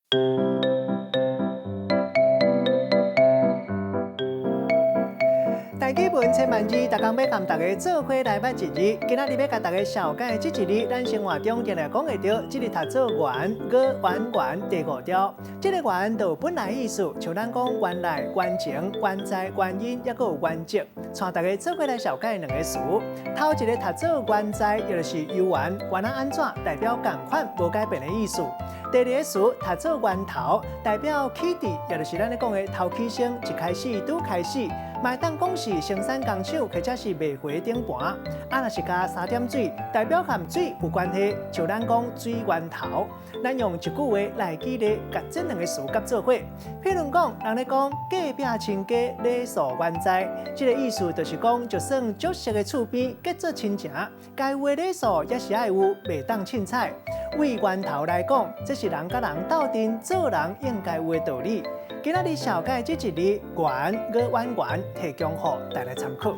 台語文千萬字，逐工欲共大家做伙來捌一字。今仔日欲共大家紹介的這一字，咱生活中定定講會著，這个讀做原，閣圓圓第五調。這个原就有本來意思，像咱講原來、原情、原在、原因，抑閣有原則。帶大家做伙來紹介兩个詞。頭一个讀做原在，也就是猶原，原來按怎，代表仝款無改變的意思。第二个詞讀做源頭，代表起佇，也就是咱咧講的頭起先，一開始拄開始。嘛會當講是生產工廠或者是賣貨頂盤，啊，若是加三點水，代表和水有關係，像咱講水源頭。咱用一句話來舉例，共這兩個詞夾做伙。譬如講，人咧講隔壁親家禮數原在，這个意思就是講，就算足熟的厝邊結做親情，該有的禮數也是愛有，袂當凊彩。對源頭來講，這是人佮人鬥陣做人應該有的道理。今仔日紹介這一字，原閣圓圓，提供予大家參考。